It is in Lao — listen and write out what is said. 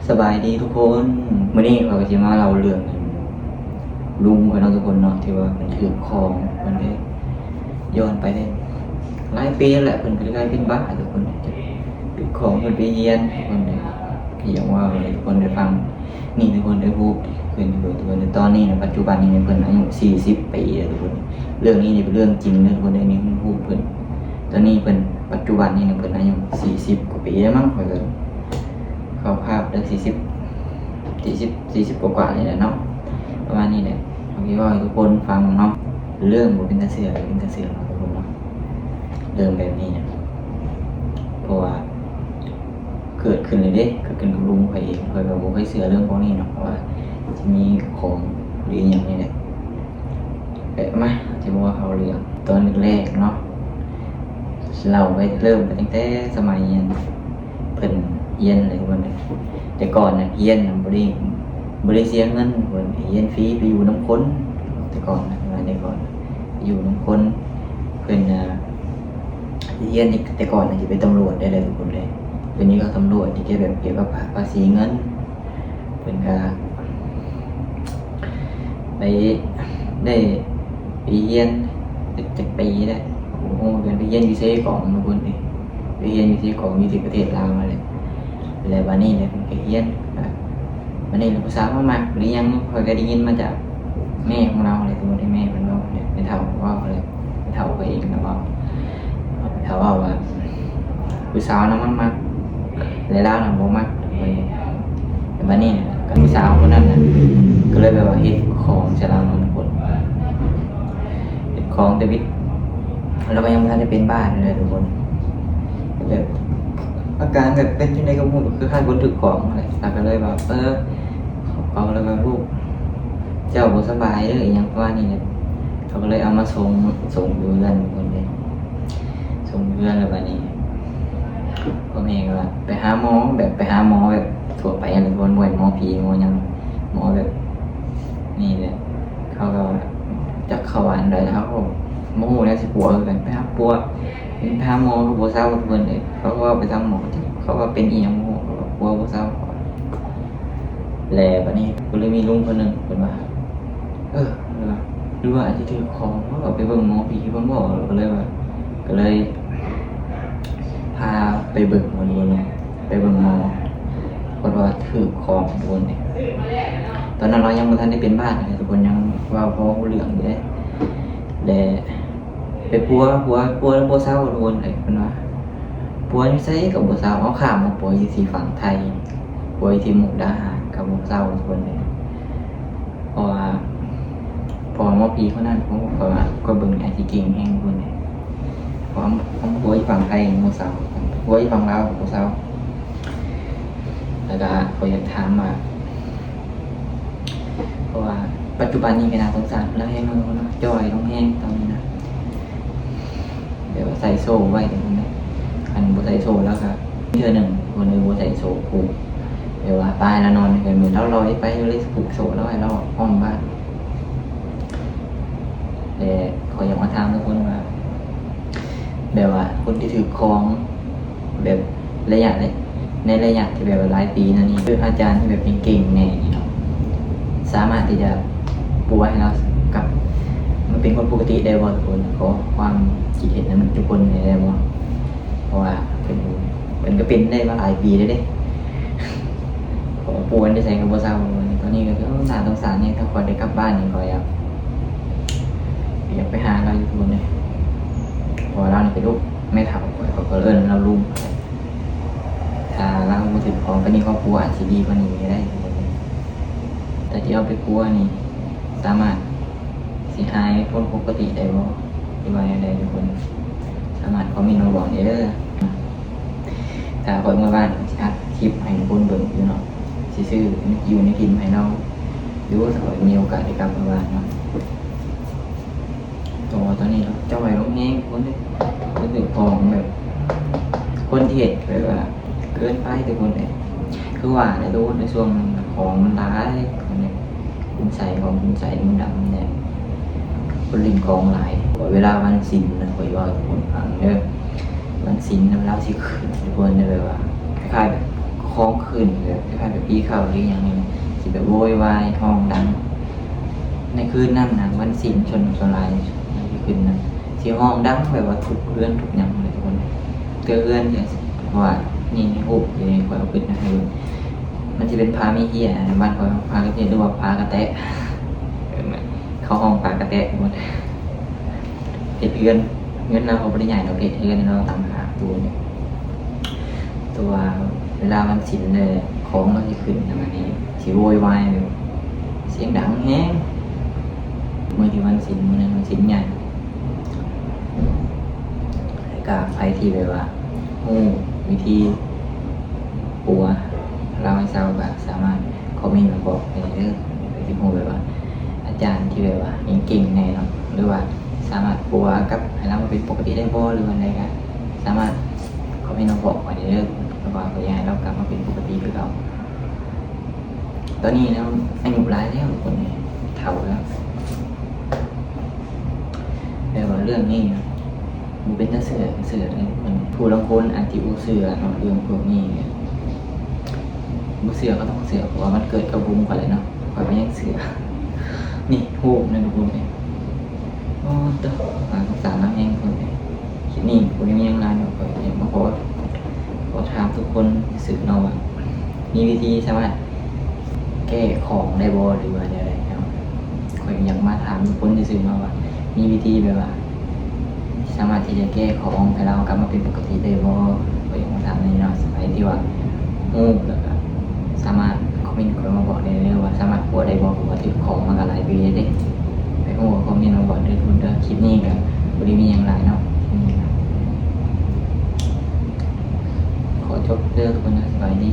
ສະບາຍດີທຸກຄົນ, ມື້ນີ້ຂ້ອຍກໍຊິມາເລົ່າເລື່ອງລຸງຂ້ອຍເນາະທຸກຄົນເນາະ ທີ່ວ່າເພິ່ນຖືກຂອງ, ເພິ່ນໄດ້ຍ້ອນໄປໄດ້ຫຼາຍປີແລ້ວ, ເພິ່ນກໍກາຍເປັນບ້າທຸກຄົນ, ຖືກຂອງເພິ່ນໄປຮຽນ, ເພິ່ນໄດ້ ທີ່ຢາກເວົ້າໃຫ້ທຸກຄົນໄດ້ຟັງ. ນີ້ທຸກຄົນໄດ້ຮູ້ຂຶ້ນທຸກຄົນ, ຕອນນີ້ນະ ປັດຈຸບັນນີ້ເພິ່ນອາຍຸສີ່ສິບປີແລ້ວທຸກຄົນ. ເລື່ອງນີ້ນີ້ເປັນເລື່ອງຈິງເດີທຸກຄົນເດີ, ນີ້ເພິ່ນຮູ້ເພິ່ນ ຕອນນີ້ເພິ່ນ ປັດຈຸບັນນີ້ເພິ່ນອາຍຸສີ່ສິບກວ່າປີແລ້ວມັ້ງ, ຂ້ອຍກໍເຂົ້າພາບໄດ້ສີ່ສິບ ສີ່ສິບ ສີ່ສິບກວ່າໆນີ້ແຫຼະເນາະ, ປະມານນີ້ແຫຼະ. ເຮົາຊິເວົ້າໃຫ້ທຸກຄົນຟັງເນາະ, ເລື່ອງບໍ່ເປັນຕາເຊື່ອ ເປັນຕາເຊື່ອເນາະທຸກຄົນເນາະ, ເລື່ອງແບບນີ້ນະ ເພາະວ່າ ເກີດຂຶ້ນເລີຍເດ້, ເກີດຂຶ້ນກັບລຸງຂ້ອຍເອງ. ຂ້ອຍກໍບໍ່ເຄີຍເຊື່ອເລື່ອງພວກນີ້ເນາະ ວ່າຊິມີຂອງ ຫຼື ອີ່ຫຍັງນີ້ແຫຼະ. ແບບ ມາ ຊິເວົ້າເຂົ້າເລື່ອງຕອນແລກໆເນາະ, ເລົ່າໄປ ເລີ່ມໄປຕັ້ງແຕ່ສະໄໝອັນເພິ່ນຮຽນເລີຍວ່າແມ່ນ. ແຕ່ກ່ອນນະຮຽນນະບໍ່ໄດ້ ບໍ່ໄດ້ເສຍເງິນ, ເພິ່ນຮຽນຟຣີ ໄປຢູ່ນຳຄົນ. ແຕ່ກ່ອນນະ ແຕ່ກ່ອນໄປຢູ່ນຳຄົນ, ເພິ່ນນະ ຮຽນແຕ່ກ່ອນນະຊິເປັນຕຳຫຼວດໄດ້ແຫຼະທຸກຄົນເດ້. ເປັນຢູ່ກັບຕຳຫຼວດທີ່ກ່ຽວແບບ ກ່ຽວກັບພາ ພາສີເງິນ. ເພິ່ນກະໄດ້ ໄດ້ໄປຮຽນຈັກ ຈັກປີແລ້ວ ໂອ້ໂຫ ເພິ່ນໄປຮຽນຢູ່ເຊກອງທຸກຄົນເດ້, ໄປຮຽນຢູ່ເຊກອງ ຢູ່ທີ່ປະເທດລາວຫັ້ນແຫຼະ. ແລ້ວບາດນີ້ແຫຼະ ເພິ່ນກະຮຽນ ບາດນີ້ແຫຼະ ຜູ້ສາວມາມັກ ຫຼືຫຍັງ ຂ້ອຍກໍໄດ້ຍິນມາຈາກແມ່ຂອງລາວແຫຼະ, ສົມມຸດແມ່ເພິ່ນເວົ້າ ແມ່ເຖົ້າເວົ້າແຫຼະ, ແມ່ເຖົ້າຂ້ອຍເອງລາວເວົ້າ, ແມ່ເຖົ້າເວົ້າວ່າ ຜູ້ສາວນະມັນມັກ ແລະລາວນະບໍ່ມັກ. ແລ້ວບາດນີ້ນະ ກັບຜູ້ສາວຄົນນັ້ນນະ ກໍເລີຍແບບວ່າເຮັດຂອງໃສ່ລາວນະທຸກຄົນ, ເຮັດຂອງແຕ່ບິດ ລາວກໍຍັງບໍ່ທັນໄດ້ເປັນບ້າເທື່ອເລີຍທຸກຄົນ. ແບບ ອາການແບບເປັນຈັ່ງໃດກໍບໍ່ຮູ້ ຄືຄ້າຍຄົນຖືກຂອງຫັ້ນແຫຼະ. ລາວກໍເລີຍວ່າ ເອີ ເຂົາກໍເລີຍວ່າ ລູກເຈົ້າບໍ່ສະບາຍເດີ ອີ່ຫຍັງປະມານນີ້ແຫຼະ. ເຂົາກໍເລີຍເອົາມາສົ່ງ ສົ່ງຢູ່ເຮືອນເພິ່ນເດ້, ສົ່ງເຮືອນ. ແລ້ວບາດນີ້ພໍ່ແມ່ກໍວ່າໄປຫາໝໍ ແບບໄປຫາໝໍແບບທົ່ວໄປຫັ້ນແຫຼະ, ບໍ່ແມ່ນໝໍຜີ ໝໍຫຍັງ ໝໍແບບນີ້ແຫຼະ. ເຂົາກໍຈັກເຂົາວ່າອັນໃດ ເຮົາກໍບໍ່ຮູ້ແນວຊິປົວຄືກັນ, ໄປຫາປົວ ໄປຫາໝໍກໍບໍ່ເຊົາເພິ່ນເດ້. ເຂົາກໍເວົ້າໄປທາງໝໍ ເຂົາວ່າເປັນອີ່ຫຍັງບໍ່ຮູ້ ເຂົາກໍປົວບໍ່ເຊົາ. ແລ້ວບາດນີ້ກໍເລີຍມີລຸງຄົນໜຶ່ງເພິ່ນວ່າ ເອີ ເພິ່ນວ່າ ຫຼືວ່າອາດຈະຖືກຂອງ ເຮົາກໍໄປເບິ່ງໝໍຜີເບິ່ງບໍ. ກໍເລີຍວ່າ ກໍເລີຍພາໄປເບິ່ງເພິ່ນ ໄປເບິ່ງໝໍ ເພິ່ນວ່າຖືກຂອງທຸກຄົນ. ຕອນນັ້ນລາວຍັງບໍ່ທັນໄດ້ເປັນບ້ານເດ້ທຸກຄົນ, ຍັງເວົ້າພໍຮູ້ເລື່ອງຢູ່ເດ້. ແລະ ໄປປົວ ປົວ ປົວແລ້ວບໍ່ເຊົາທຸກຄົນເອີຍ ເພິ່ນວ່າ ປົວຢູ່ໃສກໍບໍ່ເຊົາ. ເອົາຂ້າມມາປົວຢູ່ທີ່ຝັ່ງໄທ ປົວຢູ່ທີ່ມຸກດາຫານກໍບໍ່ເຊົາທຸກຄົນເອີຍ. ເພາະວ່າ ເພາະວ່າໝໍຜີຄົນນັ້ນ ໂອ້ ຂ້ອຍວ່າ ຂ້ອຍເບິ່ງໃນທີ່ເກັ່ງແຮງພຸ້ນເດ ເພາະວ່າ ເພາະວ່າຜົວຢູ່ຝັ່ງໄທບໍ່ເຊົາ ຜົວຢູ່ຝັ່ງລາວກໍບໍ່ເຊົາ. ແລ້ວກໍຂ້ອຍຢາກຖາມວ່າ ເພາະວ່າປັດຈຸບັນນີ້ກໍໜ້າສົງສານລາວແຮງເນາະ ຈ່ອຍລົງແຮງຕອນນີ້ນະ. ແບບວ່າໃສ່ໂສ້ໄວ້ເດ້ ຄັນບໍ່ໃສ່ໂສ້ແລ້ວກະ ເທື່ອໜຶ່ງຄົນໜຶ່ງບໍ່ໃສ່ໂສ້ຜູກ ແບບວ່າປາຍລະນອນ ແບບເຮົາລອຍໄປ ເຮົາເລີຍຜູກໂສ້ລອຍລອບອ້ອມບ້ານ. ແລະ ຂ້ອຍຢາກມາຖາມທຸກຄົນວ່າ ແບບວ່າຄົນທີ່ຖືກຂອງ ແບບໄລຍະ ໃນໄລຍະທີ່ແບບວ່າຫຼາຍປີແນວນີ້ ຄືອາຈານທີ່ແບບເກັ່ງໆແດ່ນີ້ເນາະ ສາມາດທີ່ຈະປົວໃຫ້ລາວກັບມາເປັນຄົນປົກກະຕິໄດ້ບໍ່ທຸກຄົນ? ຂໍຄວາມຄິດເຫັນນຳທຸກຄົນແດ່ໄດ້ບໍ່? ເພາະວ່າເພິ່ນ ເພິ່ນກໍເປັນໄດ້ມາຫຼາຍປີແລ້ວເດ້. ເພາະວ່າປ່ວຍຢູ່ໃສກໍບໍ່ເຊົາ. ຕອນນີ້ກໍຄືໜ້າສົງສານແຮງ, ຖ້າຂ້ອຍໄດ້ກັບບ້ານນີ້ ຂ້ອຍຢາກ ຢາກໄປຫາລາວຢູ່ພຸ້ນເດ້ ເພາະວ່າລາວນີ້ເປັນລູກແມ່ເຖົ້າຂ້ອຍ, ຂ້ອຍກໍເອີ້ນລາວລຸງ. ຖ້າລາວບໍ່ຖືກຂອງປານນີ້ ຄອບຄົວອາດຊິດີກວ່ານີ້ກໍໄດ້. ແຕ່ທີ່ເອົາໄປປົວນີ້ ສາມາດຊິຫາຍເປັນຄົນປົກກະຕິໄດ້ບໍ່ ຫຼືວ່າແນວໃດທຸກຄົນ? ສາມາດຄອມເມັນມາບອກເດີ. ຖ້າຂ້ອຍເມືອບ້ານ ຊິອັດຄລິບໃຫ້ທຸກຄົນເບິ່ງຢູ່ເນາະ, ຊິຊື້ຢູ່ໃນພິມໃຫ້ລາວຢູ່ ຖ້າຂ້ອຍມີໂອກາດໄດ້ກັບມາບ້ານເນາະ. ແຕ່ວ່າຕອນນີ້ລາວຈ່ອຍລົງແຮງຄົນເດ້, ເປັນຂອງແບບ ຄົນທີ່ເຮັດແບບວ່າເກີນໄປທຸກຄົນເດ້. ຄືວ່າແຫຼະທຸກຄົນ, ໃນຊ່ວງນັ້ນຂອງມັນຫຼາຍ, ຄຸນໃສ່ ຂອງຄຸນໃສ່ມັນດຳແດ່, ຄົນຫຼິ້ນຂອງຫຼາຍ. ເວລາວັນສິນນະ ຂ້ອຍເວົ້າໃຫ້ທຸກຄົນຟັງເດີ, ວັນສິນນະ ລາວຊິຂຶ້ນທຸກຄົນເດີ, ແບບວ່າຄ້າຍໆແບບຂ ຮ້ອງຂຶ້ນແບບຄ້າຍໆແບບຜີເຂົ້າຫຼືຫຍັງນີ້ ຊິແບບໂວຍວາຍຮ້ອງດັງ. ໃນຄືນນັ້ນນະ ວັນສິນ ສ່ວນ ສ່ວນຫຼາຍຄືນນັ້ນ ຊິຮ້ອງດັງແບບວ່າທຸກເຮືອນທຸກຫຍັງເລີຍທຸກຄົນ ເທື່ອເຮືອນ ເພາະວ່ານີ້ຮູບຢູ່ໃນ ຂ້ອຍເອົາຂຶ້ນມາໃຫ້ເບິ່ງ ມັນຊິເປັນພາມີເຮຍ ບ້ານຂ້ອຍພາກະເທຍ ຫຼືວ່າພາກະແຕະ ເອີ ເຂົາຮ້ອງພາກະແຕະທຸກຄົນ. ເຮັດເຮືອນ ເຮືອນລາວເຂົາບໍ່ໄດ້ໃຫຍ່ດອກ ເຮັດເຮືອນລາວຕ່າງຫາກໂຕນີ້ ແຕ່ວ່າເວລາວັນສິນແລ້ວ ຂອງມັນຊິຂຶ້ນ ແລ້ວບາດນີ້ຊິໂວຍວາຍແບບສຽງດັງແຮງ. ມື້ທີ່ວັນສິນ ມື້ນັ້ນວັນສິນໃຫຍ່ ແລ້ວກະໃຜທີ່ແບບວ່າຮູ້ວິທີປົວລາວໃຫ້ເຊົາ ກະສາມາດຄອມເມັນມາບອກໄດ້ເດີ. ໃຜທີ່ຮູ້ແບບວ່າອາຈານທີ່ແບບວ່າເກັ່ງໆແດ່ເນາະ ຫຼືວ່າສາມາດປົວກັບໃຫ້ລາວມາເປັນປົກກະຕິໄດ້ບໍ່ ຫຼືວ່າໃດ ກະສາມາດຄອມເມັນມາບອກຂ້ອຍໄດ້ເດີ ເພາະວ່າຂ້ອຍຢາກໃຫ້ລາວກັບມາເປັນປົກກະຕິຄືເກົ່າ. ຕອນນີ້ລາວອາຍຸຫຼາຍແລ້ວ ທຸກຄົນເອີຍ ເຖົ້າແລ້ວ. ແຕ່ວ່າເລື່ອງນີ້ນະ ບໍ່ເປັນຕາເຊື່ອ ເຊື່ອເລີຍທຸກຄົນ. ຜູ້ລາງຄົນອາດຊິບໍ່ເຊື່ອເນາະ ເລື່ອງພວກນີ້ ບໍ່ເຊື່ອກໍຕ້ອງເຊື່ອ ເພາະວ່າມັນເກີດກັບວົງຂ້ອຍແຫຼະເນາະ ຂ້ອຍກໍຍັງເຊື່ອ. ນີ້ຮູບນະທຸກຄົນເອີຍ ໂອ້ໂຕ ໜ້າສົງສານນຳແຮງທຸກຄົນເອີຍ. ຄລິບນີ້ບໍ່ມີຫຍັງຫຼາຍເນາະ ຂ້ອຍຢາກມາຂໍ ຂໍຖາມທຸກຄົນຊື່ໆເນາະວ່າ ມີວິທີສາມາດແກ້ຂອງໄດ້ບໍ່ ຫຼືວ່າແນວໃດເນາະ? ຂ້ອຍຢາກມາຖາມທຸກຄົນຊື່ໆເນາະວ່າ ມີວິທີແບບວ່າ ສາມາດທີ່ຈະແກ້ຂອງໃຫ້ລາວກັບມາເປັນປົກກະຕິໄດ້ບໍ່? ຂ້ອຍຢາກມາຖາມແນວນີ້ເນາະ. ໃຜທີ່ວ່າຮູ້ ແລ້ວກະສາມາດຄອມເມັນເຂົ້າມາບອກໄດ້ເດີວ່າ ສາມາດປົວໄດ້ບໍ່? ເພາະວ່າຖືກຂອງມາກະຫຼາຍປີແລ້ວເດ້. ໃຜຮູ້ກໍຄອມເມັນມາບອກເດີທຸກຄົນເດີ. ຄລິບນີ້ກະບໍ່ໄດ້ມີຫຍັງຫຼາຍເນາະ ຂໍຈົບເດີທຸກຄົນເດີ. ສະບາຍດີ.